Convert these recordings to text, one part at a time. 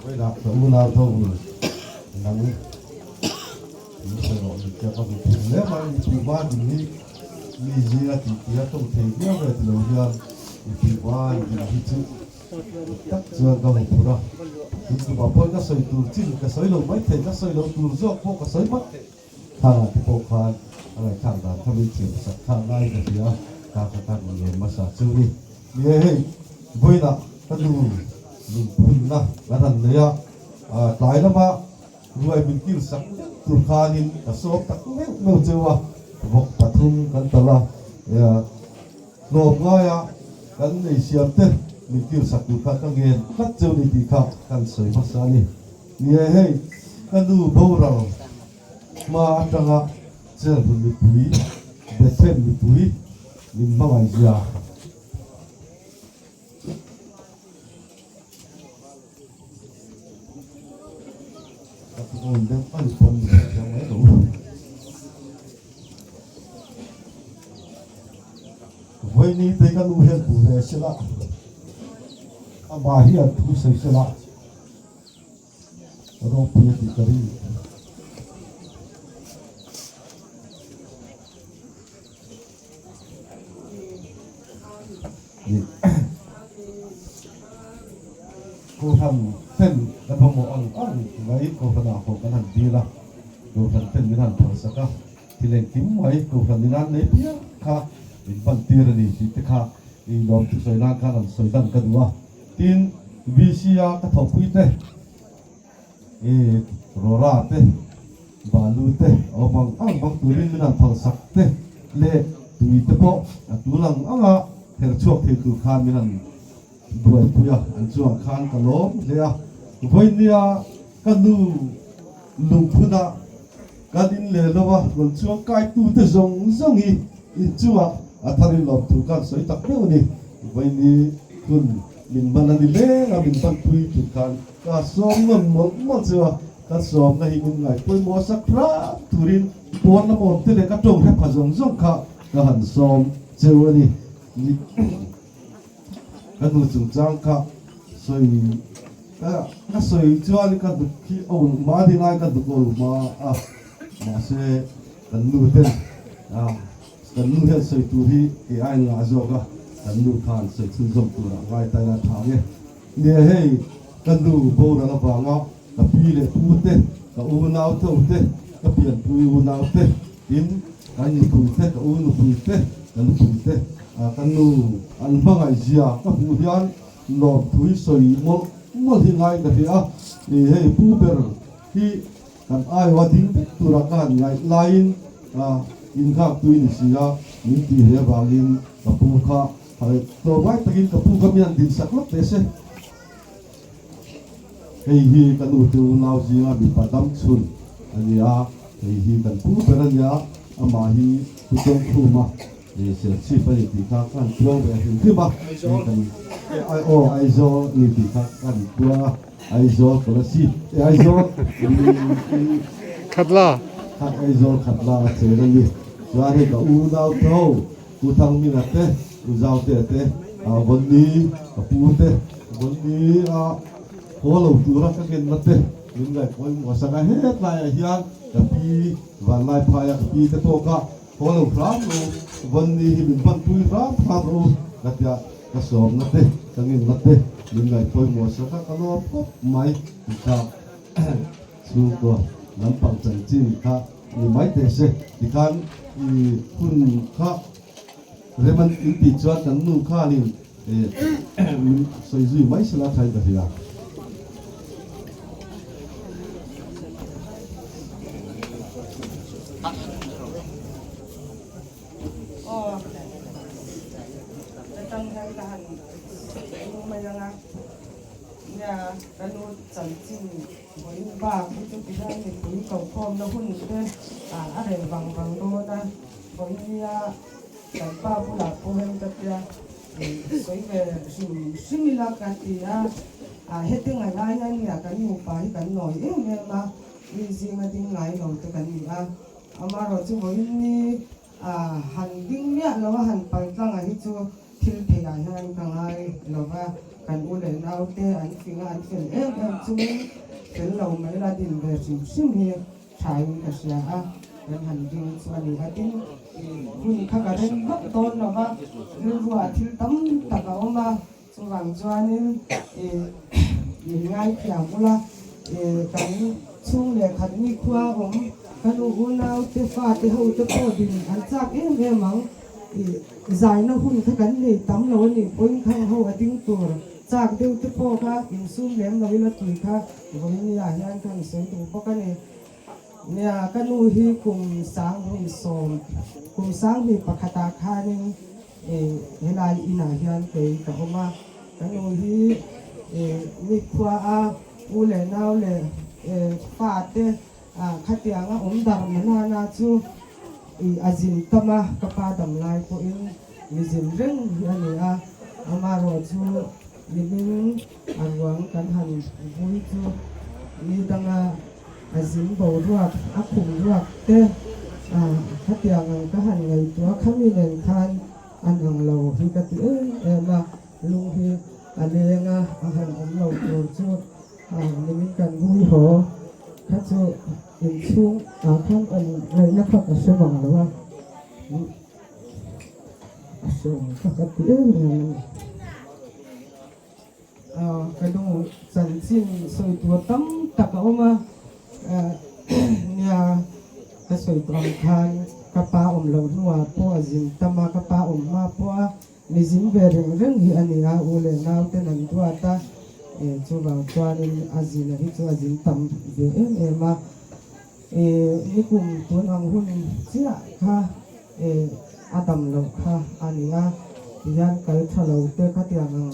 Vawilah ka unau tho in nang min sawi rawh min tia ka hmu phur hle mai, mipui hma ding hi mi zinga tih tih a tawng thei viau ve tilo hian mipui hma ding hi chu dik tak chuan ka hmu phur a, tun tumah pawhin ka sawi tur chin ka sawi lo maithei, ka sawi lo tur zawk pawh ka sawi mat. Thangah te pawh khan a ngaihthlak dan kha min thiam sak kha ngai ka hria, ka ka ka rawn ngen hmasa chu ni. Ni e hei, vawiinah ka nu lungphunna kan han nei a, tlai lama ruai min kil sak vek tur khanin ka sawm tak meuh meuh cheu a, vawk pathum kan talh a, hlawm ngaia kan nei siam te min kil sak tur khan ka ngen tlat cheu ni tih kha kan sawi hmasa a ni. Ni e hei, ka nu boral hma atanga Chelhun mipui, Bethlehem mipui min hmangaihzia. Ka tinawn deuh a ni pawn min hrethiam mai lo. Vawiini te ka nu hian hmu ve sela, amah hian thu sawi sela. Ropui a tih ka ring. Kohhran ten kan mamawh ang ang mai Kohhranah pawh kan han dil a, Kohhran ten min han phalsak a, thil engkim mai Kohhran in an nei piang kha min ban tir a ni tih te kha i lawm thusawi nan khan an sawi dan ka duh a. Tin, VC-a ka thawhpui te, i Rora te, Balu te a awm ang ang bang turin min han phalsak te leh tui te pawh a tul ang anga her chhuak thei tur khan min han buaipui a, an chuang khan ka lawm hle a. Vawinia ka nu lungphuna kan in leh lo a rawn chuang kaitute zawng zawng hi inchungah a tharin lawm tur khan sawi tak meuh a ni. Vawiini hun min ban a ni leng a, min banpui tur khan ka sawm nawn mawlh mawlh chu a, ka sawmna hi min ngaih pawimawh sak hram turin pawn lam awm te leh ka tawng hrepha zawng zawng kha ka han sawm cheu a ni. Ka nu chungchang kha sawi ka ka sawi chuan ka duk hi a ulh hma ding ai ka duk a ulh hma a, mahse kan nu ten a kan nu hian sawi tur hi kei a in ngah zawk a, kan nu khan sawi chhunzawm turah ngai ta ila tha nge. Nia hei ka nu boral avanga ka pi leh pu te, ka unau tho te, ka pianpui unau te, tin kan nupui te, ka u nupui te, ka nupui te ka nu an hmangaih zia ka hmuh hian lawmthui sawi mawlh mawlh hi ngai ka hria a, hei pu ber hi kan aiaw a ding vek tura ka han ngaih laiin innghak tui ni si a, min tih hle avangin ka pu kha tlawmngai takin ka pu kha mi han dinsak lawk teh se. Hei hi ka nu te unau zinga mipa dam chhun a ni a, hei hi kan pu ber a nia, amah hi Pu Chawngkhuma Serchhip a ni tih kha ka han puang ve hrim hrim a, hei kan aw Aizawl a ni tih kha ka han puang a, Aizawl Kolasib e Aizawl Khatla khat Aizawl Khatla a cheng a ni, chuan hei ka unau te ho Pu Thangmina te, Pu Zautea te, Vawnni ka pu te, Vawnni a haw lo tura ka ngenna te min ngaih pawimawh sak a, hetlaiah hian ka pi Vanlaiphaia ka pi te pawh kha haw lo hram rawh u, Vawnni hi min banpui hram hram rawh u ka tia ka sawmna te, ka ngenna te min ngaih pawimawh sak a, ka lawm khawp mai tih kha chhungkaw lampang chanchin kha Ni mai teh se, tikhan i hun kha rem an in tih chuan kan nu khanin min sawi zui mai sela thain ka hria. Aw, ka tang hian ka han sawi mai ang a, nia ka nu chanchin Vawiin bak hi chu tihian mipui kokhawmna hun te a reh vang vang dawn a, vawinia kan pa bulah pawh heng ka tia sawi ve hrim hrim ila ka ti a, heti ngai lai hian nia kan nupa hi kan nawi em em a, mi zinga ding ngai lo te kan ni a, amaherawh chu vawiin ni han ding miah lo a han pal tlanga hi chu thil theih ah hian ka ngai lo va. Kan u leh naute an fing a, an fel em em chungin fel lo mai la din ve hrim hrim hi thain ka hria a, kan han ding chu a ni a. Tin, hun kha ka rem vak dawn lo va, rilruah thil tam tak a awm a, chuvang chuanin min ngaithiam ula, kan chhung leh khat ni khua awm ka nu unaute fate ho te pawh din an chak em em ang. Zaina hun kha kan nei tam lo a nih pawhin khang ho a ding tur chak deuh te pawh kha insum lem lo ila tui kha vawinia hian ka han sawi duh bawk a ni. Nia, ka nu hi kum sanghnih sawm, kum sanghnih pakhatah khanin helai inah hian kei ka awm a. Ka nu hi mi khua a u leh nau leh fa te khatianga awm darh manana chu I a zin tam a, ka pa dam lai pawhin mi zin reng hi a ni a, amaherawhchu mi hming a ruang kan han vui chu mi danga a zin boruak, a khum ruak te khatiang ang ka han ngaihtuah khami nen khan an ang lo hi ka ti em em a, lung hi a leng a, a han awm lo tur chu nimin kan vui haw kha chu. Inchhung ah khan awm ngaihna kha ka hre vang lo a, a hre awm kha ka ti em em a ni. Ka nu chanchin sawi tur tam tak a awm a, nia ka sawi tawh ang khan ka pa awm loh hnuah pawh a zin tam a, ka pa awm hma pawh a Mi zin ve reng reng hi a ni a, u leh nau ten an duat a, chuvang chuanin a zina hi chu a zin tam ve em em a. Nikum tun ang hun chiah kha a dam loh kha a ni a, tihian kal tha lo te khatiang ang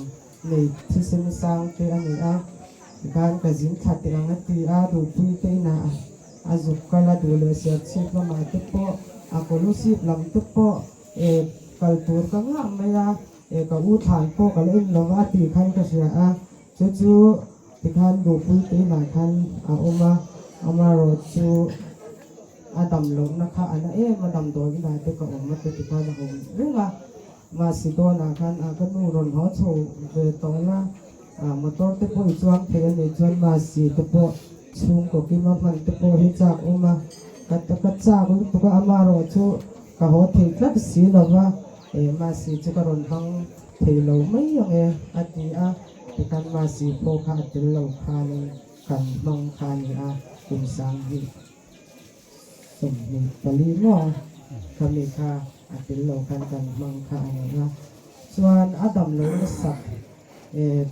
nei thisen sang te a ni a, tikhan ka zin thla teh ang a ti a, duhpui te inah a zuk kal a, duh leh serchhip lamah te pawh a kawlusip lam te pawh. E, kal tur ka ngah mai a, e, ka u thlan pawh ka la en lo va tih khan ka hria a, chu chu tikhan duhpui te inah khan a awm a, amaherawh chu a dam lohna kha a na em a, damdawi inah te ka awm a te tikhan a awm reng a, mahse dawnah khan a ka nu rawn haw chho ve tawh la, a motor te pawh i chuang thei a nih chuan mahse te pawh chhungkaw kima hman te pawh hi chak awm a, ka ka chak lutuk a, amaherawh chu. Ka haw thei tlat si lo va, eh Masi chu ka rawn hmang thei lo mai ang e, a ti a. Tikhan Masi pawh kha a tel lo khanin kan hmang kha a ni a, kum 2024 maw khami kha a tel lo khan kan hmang kha a ni a. Chuan a dam lo nasak eh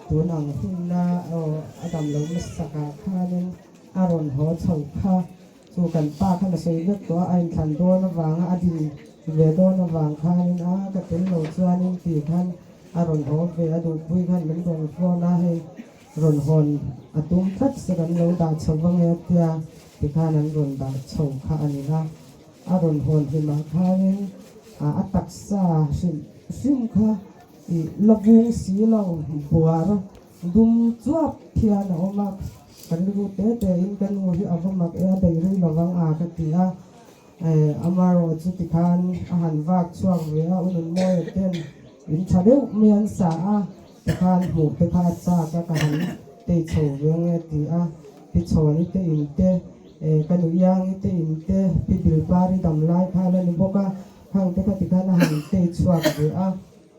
tun ang hunna aw a dam lo nasakah khanin a rawn haw chho kha. Chu kan pa khan a sawi vek tawh a, a inthlan dawn avanga a din ve dawn avang khanin a ka tel lo chuanin tih khan a rawn haw ve a, duhpui khan min rawn phone a, hei rawn hawn a tum tlat se kan lo dah chho vang e tia tikhan an rawn dah chho kha a ni a, a rawn hawn hlimah khanin a taksa hrim hrim kha ih la vung si lo buar Dum chuap thian a awm a, ka rilru te te in ka nu hi a va mak e a daih rei lo vang a ka ti a, amaherawh chu tikhan a han vak chhuak ve a, u Nunmawia ten in tha deuh mai an sa a, tikhan hmuh te kha a chak a, ka han tei chho ve nge ti a, pi Chhawni te in te, ka nu Iangi te in te, pi Dilpari dam lai kha a la ni bawk a, khang te kha tikhan a han tei chhuak ve a.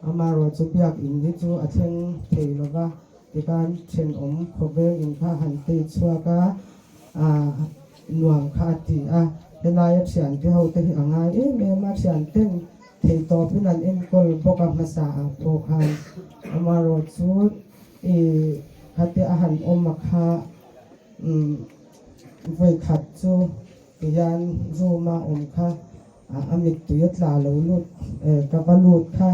Amaherawh chu biak in hi chu a thleng thei lo va, tikhan thenawm khawvel in kha han tei chhuak a, aah nuam kha a ti a. Helaia thiante ho te hi a ngai em em a, thianten thei tawpin an enkawl bawk a hmasa ah pawh khan. Amaherawh chu ih khate a han awm a kha umm vawikhat chu tihian room a awm kha. A mittui a tla lo lut ka va lut kha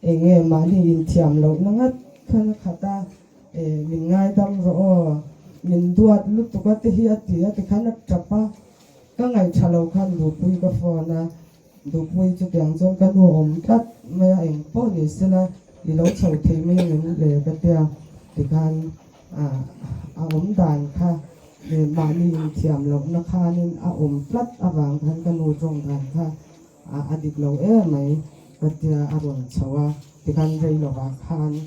eng nge mahni inthiam lohna ngat khan a khat a, min ngaidam rawh aw, min duat lutuk a te hi a ti a tikhan a tap a, ka ngaihṭha lo khan Dupui ka phone a, Dupui chutiang chuan ka nu awm tlat mai a, eng pawh ni sela i lo chho thei mai ang em le ka tia tikhan a awm dan kha Mahni inthiam lohna khanin a awm tlat avang khan ka nu tawng dan kha a dik lo em mai ka tia a rawn chho a. Tikhan rei lovah khan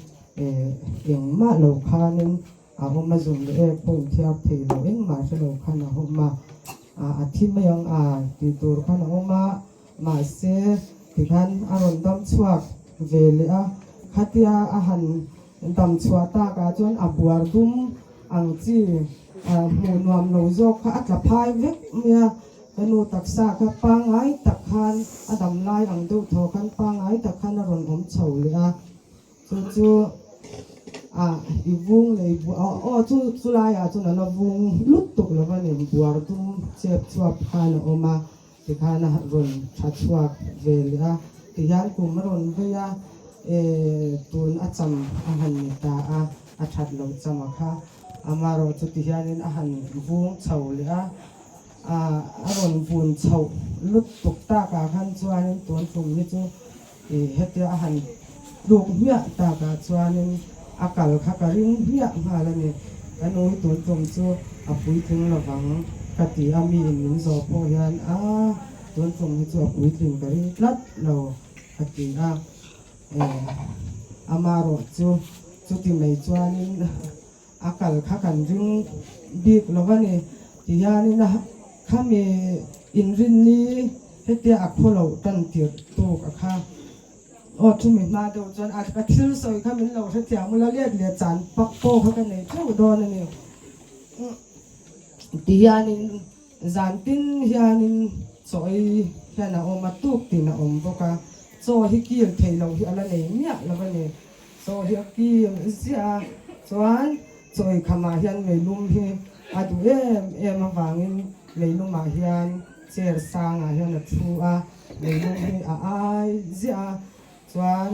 engmah lo khanin a awm a, zun leh ek pawh inthiar thei lo, engmah hre lo khan a awm a, a thi mai ang a tih tur khan a awm a, mahse tikhan a rawn dam chhuak ve leh a, khatia a han dam chhuah takah chuan a buar dum ang chi hmuh nuam lo zawk kha a tla phai vek mai a. Ka nu taksa kha pangngai tak khan a dam lai ang deuh thaw khan pangngai tak khan a rawn awm chho leh a, chu chu ah i vung leh i buar aw aw chu chu laiah chuan a la vung lut tuk lo va ni, buar dum chep chhuap khan a awm a tikhan a rawn tha chhuak ve leh a, tihian kum a rawn vei a eh tun a cham a han ni ta a, a that loh cham a kha amaherawhchu chu tihianin a han vung chho leh a. A rawn vun chhoh lut tuk takah khan chuanin tun tum hi chu ih hetia a han tluk hmiah takah chuanin a kal kha ka ring hmiah nghal a ni. Ka nu hi tun tum chu a puitling lovang ka ti a, mi in min zawh pawh hian a tun tum hi chu a puitling ka ring tlat lo ka ti a. Amaherawh chu chuti mai chuanin. A kal kha kan ring bik lo a ni. Tihianin a khami inrinni hetia a khaw loh tan tirh tuk a kha. Aw chumi hma deuh chuan a ka thil sawi kha min lo hrethiam ula let leh chan pak pawh kha ka nei theuh dawn a ni. Tihianin zan tin hianin chaw ei hian a awm a, tuk tin a awm bawk a. Chaw hi kil theih loh hi a la nei miah lo a ni. Chaw hi a kim ziah a, chuan chaw eikhamah hian meilum hi a duh em em avangin meilumah hian chair sangah hian a thu a, meilum hi a ai ziah a, chuan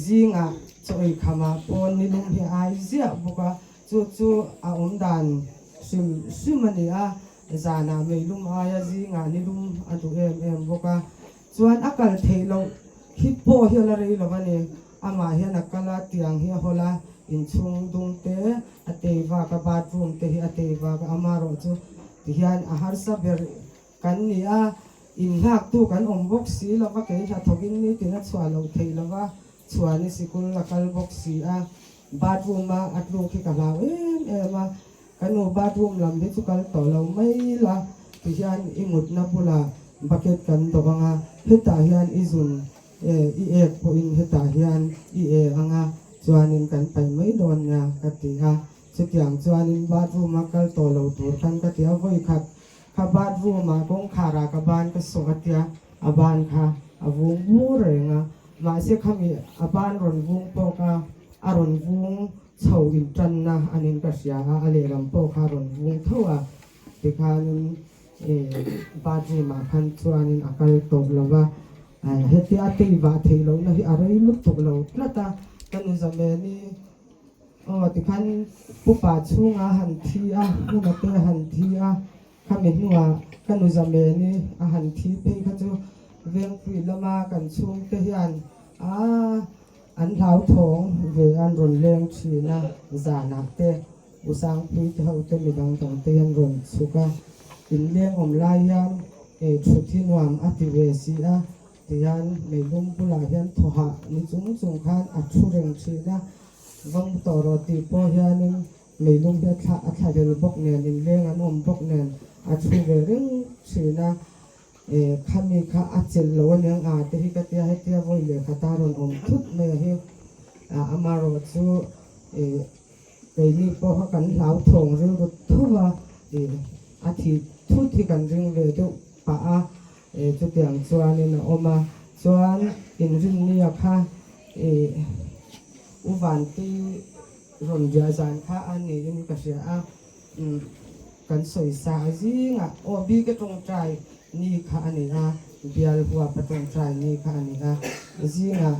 zingah chaw eikhamah pawn nilum hi a ai ziah bawk a, chu chu a awm dan hrim hrim a ni a, zanah meilum aia zingah nilum a duh em em bawk a. Chuan a kal theih loh hi pawh hi a la rei lo a ni. Amah hian a kal a, tiang hi a hawl a, inchhung dung te a tei vak a, bathroom te hi a tei vak a, amaherawh chu tihian a harsa ber kan ni a, inhnaktu kan awm bawk si lo va, kei hnathawkin nitin a chhuah loh theih lo va, chhuan i sikul a kal bawk si a, bathroom a a tluk hi ka hlau em em a, Ka nu bathroom lam hi chu kal tawh lo mai la tihian i mutna bulah bucket kan dawh ang a, hetah hian i zun e i ek pawhin hetah hian i e ang a, chuanin kan paih mai dawn nia ka ti a, chutiang chuanin bathroom a kal tawh lo tur khan ka ti a, vawi khat kha bathroom ah kawngkhar ah ka ban ka sawh a tia, a ban kha a vung bur reng a, mahse khami a ban rawn vung pawh kha a rawn vung Chho intanna anin ka hria a, a lehlam pawh kha a rawn vung tho a, tikhanin bathroom ah khan chuanin a kal tawh lo va, hetia a tei vah theih lohna hi a rei lutuk lo tlat a, ka nu Zameni aw tikhan pupa chhunga a han thi a, hmuna te a han thi a, khami hnuah ka nu Zameni a han thi phei kha chu Vengpui lama kan chhungte hian aa. An hlauthawng ve an rawn leng thin a, zanah te U Sangpui te ho te midang dang te an rawn chhuk a, inleng awm lai hian ei thut hi nuam a ti ve si a, tihian meilum bulah hian thawhah ni chung chung khan a thu reng thin a, va mu tawh rawh tih pawh hianin meilum hi a thlah a thlahlel bawk nen inleng an awm bawk nen a thu ve reng thin a. Eh, khami kha a chelh lo aniang a te hi ka tia hetia vawi leh khat a rawn awm thut mai a hi. Amaherawh chu eh keini pawh kha kan hlauthawng rilru tho va, eh a thi thut hi kan ring ve deuh pah a, eh chutiang chuanin a awm a. Chuan inrinnia kha eh U Vanti rawn riah zan kha a niin ka hria a. Umm kan sawi sa a zingah aw bike tawngtai ni kha a ni a, bial huapa tawngtai ni kha a ni a, zingah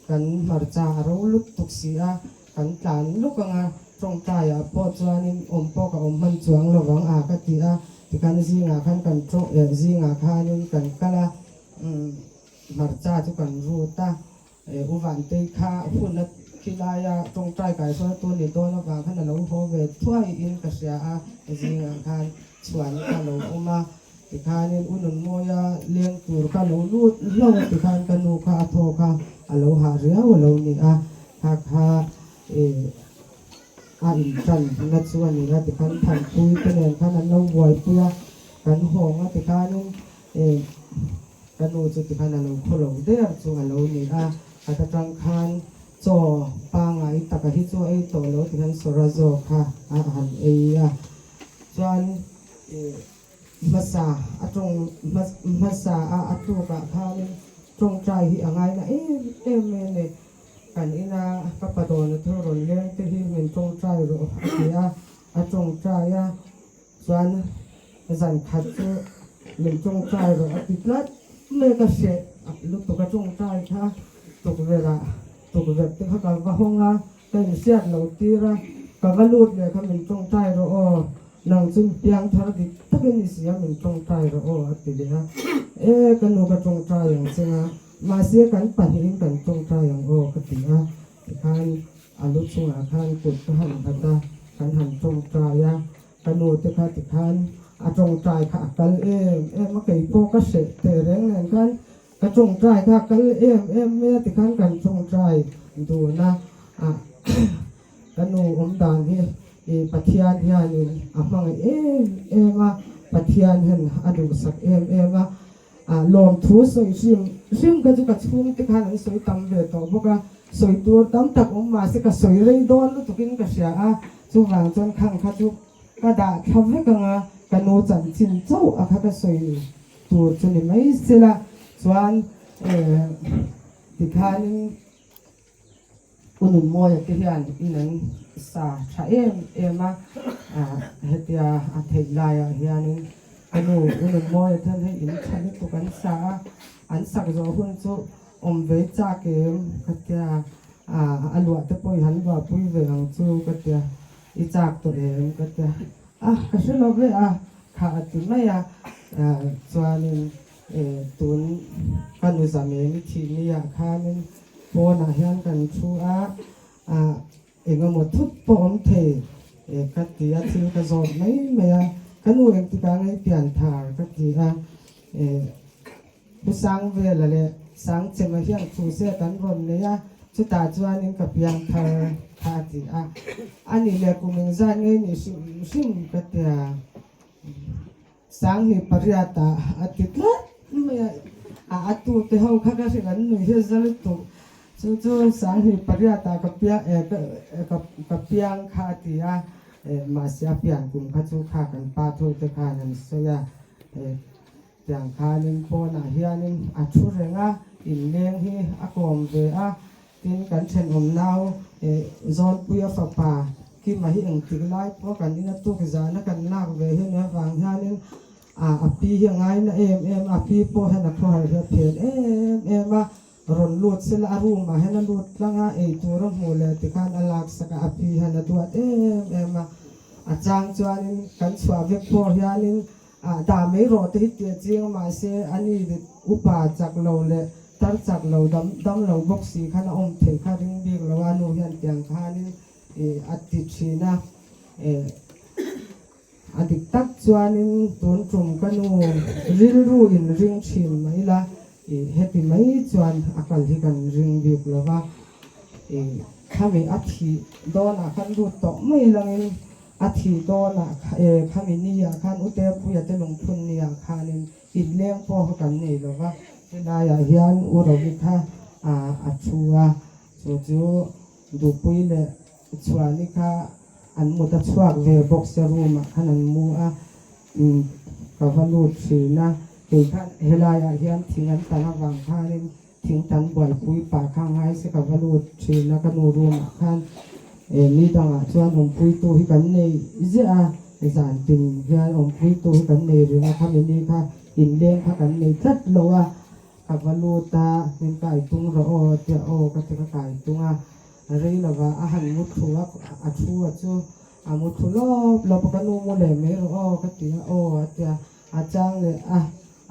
kan hmarcha a ro lut tuk si a, kan tlan luk ang a, tawngtaiah pawh chuanin awm pawh ka awm hman chuang lo vang a ka ti a, tikhan zingah khan kan tawng eh zingah khanin kan kal a, umm hmarcha chu kan rut a. U Vantei kha hun a thi laia tawngtai kai sawn tu ni dawn avang khan a lo haw ve thuai in ka hria a, zingah khan chhuan ka lo awm a, tikhanin U Nunmawia leng tur ka lo lut hlauh a tikhan ka nu kha a thaw kha a lo hah riau a lo ni a, kha kha ih a intan na chu a ni a tikhan Thanpui te nen khan an lo buaipui a, kan hawng a tikhanin ih ka nu chu tikhan a lo khaw lo der chu a lo ni a, khat atang khan chaw pangai taka hi chu a ei tawh lo tikhan sawra zawk kha a han ei a, chuan ih. Hmasa a tawng hmasa a a tukah khanin tawngtai hi a ngaina em em mai a ni. Kan ina ka pa dawna thu rawn leng te hi min tawngtai rawh a ti a, a tawngtai a, chuan zan khat chu min tawngtai rawh a ti tlat mai ka hreh lutuk a tawngtai kha tukverh ah tukverh te kha ka va hawng a, Ka inhriat lo tir a, ka va lut leh kha min tawngtai rawh aw, nang chu piang thar dik takin i si a min tawngtai rawh aw a ti leh a, e ka nu ka tawngtai ang cheng a, mahse kan pahnihin kan tawngtai ang aw ka ti a, tikhan a lu chungah khan kut ka han nghat a, kan han tawngtai a, ka nu te kha tikhan a tawngtai kha a kal em em a, keipawh ka hreh teh reng nen khan Ka tawngtai kha kal em em mai a tikhan kan tawngtai dun a, ka nu awm dan hi Pathian hianin a hmangaih em em a, Pathian hian a duhsak em em a, lawmthu sawi hrim hrim kha chu ka chhungte khan an sawi tam ve tawh bawk a, sawi tur tam tak awm mahse ka sawi rei dawn lutukin ka hria a, chuvang chuan khang kha chu ka dah thla vek ang a, ka nu chanchin chauh a kha ka sawi. Tur chu ni mai sela chuan tikhanin U Nunmawia te hian in an sa tha em em a, hetia a theih laiah hianin ka nu U Nunmawia te hian hei in tha lutuk an sa a, an sak zawh hun chu awm ve chak em ka tia, a luah te pawh i han luahpui ve ang chu ka tia, i chak tawh em ka tia, a ka hre lo ve a. Kha a ti mai a, chuanin tun ka nu Zamemi thih ni ah khanin pawnah hian kan thu a, engemaw thut pawh awm thei ka ti a, thil ka zawt mai mai a, ka nu engtikah ngei pian thar ka ti a, Pu Sangvela leh Sangchema hian thu se kan rawn nei a, chutah chuanin ka piang thar kha a ti a, a nih leh kum engzat ngei nih hrim hrim ka tia, 18 ah a ti tlat mai a, a a tute ho kha ka hrilh an nui hi za lutuk, chu chu 18 ah ka piang eh ka piang kha a ti a, mahse a pian kum kha chu kha kan pa thute khan an sawi a. Tiang khanin pawnah hianin a thu reng a, inleng hi a kawm ve a, tin kan thenawm nau Zawnpuia fapa Kima hi engtik lai pawh kan ina tuk zana kan lak ve hi nia vang hianin a pi hi a ngaina em em a, a pi pawh hian a khawhar hi a phen em em a, rawn lut sela a room ah hian a lut tlang a, eitur a hmuh leh tikhan a lak sak a, a pi hian a duat em em a, a chang chuanin kan chhuah vek pawh hianin Ah dah mai rawh te hi tih a chiang a mahse a ni upa chak lo leh tar chak lo dam dam lo bawk si khan a awm theih kha ring bik lo a nu hian tiang khanin ih a ti thin a eh a dik tak chuanin tun tum ka nu rilru in ring thin mai la ih heti mai chuan a kal hi kan ring bik lo va ih khami a thih dawnah khan lut tawh mai langin A thih dawnah e khami ni ah khan Ute Puia te lungphun ni ah khanin inleng pawh kha kan nei lo va, helaiah hian U Rovi kha a thu a, chu chu Dupui leh Chhuani kha an mut a chhuak ve bawk se room ah khan an mu a, ka va lut thin a, kei khan helaiah hian thing an tan avang khanin Thing tan buaipui pah kha ngai se ka va lut thin a, ka nu room ah khan ni dangah chuan awmpuitu hi kan nei ziah a, zan tin hian awmpuitu hi kan nei reng a, khami ni kha inleng kha kan nei tlat lo a, ka va lut a, min kai tung rawh aw a tia aw ka ti ka kai tung a, rei lova a han mu thu a, a thu a chu a mu thu lawp lawp a, ka nu mu leh mai rawh aw ka ti a aw a tia. A chang leh a,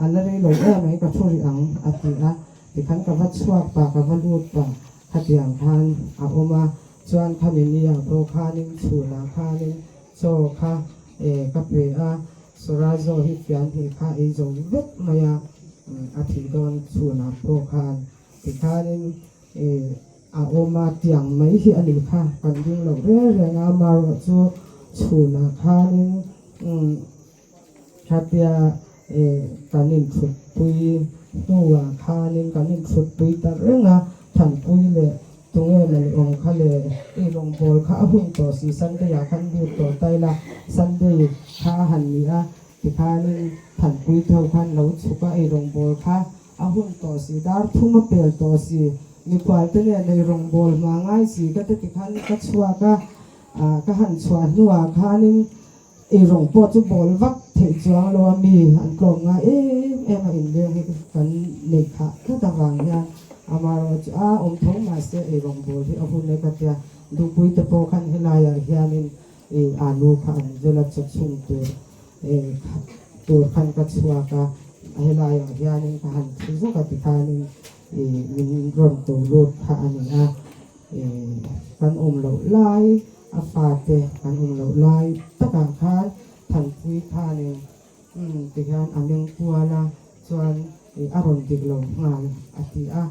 a la rei lo em mai ka thu rih ang a ti a, tikhan ka va chhuak pah ka va lut pah khatiang khan a awm a, chuan khami nia pawh khanin chhunah khanin chaw kha eh ka pe a, Sawrazo hi fian hnih kha ei zo vek mai a, a thih dawn chhunah pawh khan tikhanin. A awm a, tiang mai hi a nih kha kan ring lo reng reng a, amaherawh chu chhunah khanin khatia kan inthutpui hnuah khanin kan inthutpui ta reng a, Thanpui leh tunge mawni awm kha le i rawngbâwl kha a hun tawh si, Sunday ah khan lut tawh ta ila, Sunday kha a han ni a, tikhanin Thanpui te ho khan lo chhuk a, ei rawngbâwl kha A hun tawh si, dar thum a pel tawh si, mikhual te nen ei rawngbâwl hma ngai si ka ti khan ka chhuak a, ka han chhuah hnuah khanin ei rawng pawh chu bawl vak theih chuang lo a mi an tlawm ngai em em a inleng hi kan neih khah tlat avang hian amaherawh chu a awm tho mahse ei rawngbâwl hi a hun e ka tia duhpui te pawh khan helaiah hianin alu kha an vel a chaw chhung tur Tur khan ka chhuak a, helaiah hianin ka han thu zawk a tikhanin min rawn ko lut kha a ni a, kan awm loh lai a fate kan awm loh lai takah khan Thanpui khanin tihian a meng kual a, chuan a rawn dik lo nghal a ti a,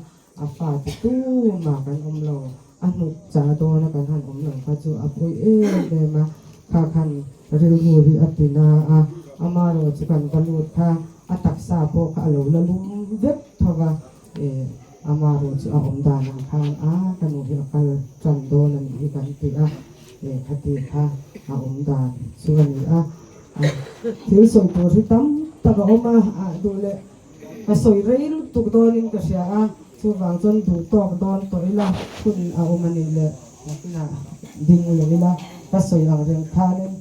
a fate tumah kan awm lo, a hnuk chah dawna kan han awm lo kha chu a pawi em em a, kha khan rilru hi a ti na a, amaherawh chu kan va lut kha a taksa pawh kha a lo la lum vek tho va, eh amaherawh chu a awm danah khan a ka nu hi a kal tan dawn a nih hi kan ti a, eh khati kha a awm dan chu a ni a, thil sawi tur hi tam tak a awm a, ah duh leh. Ka sawi rei lutuk dawnin ka hria a, chuvang chuan duh tawk dawn tawh ila hun a awm a nih leh nakinah ding leh ila ka sawi ang reng khanin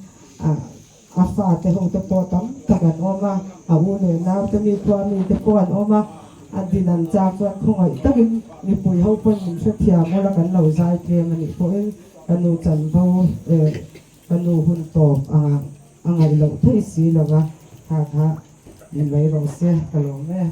a fate ho te pawh tam tak an awm a, a u leh nau te mi khua mi te pawh an awm a, a din an chak chuan khawngaih takin mipui ho pawn min hrethiam ula kan lo zai tlem a nih pawhin ka nu chanvo eh ka nu hun tawp anga a ngaih loh theih si lova kha kha. Ni mai rawh se, ka lawm e.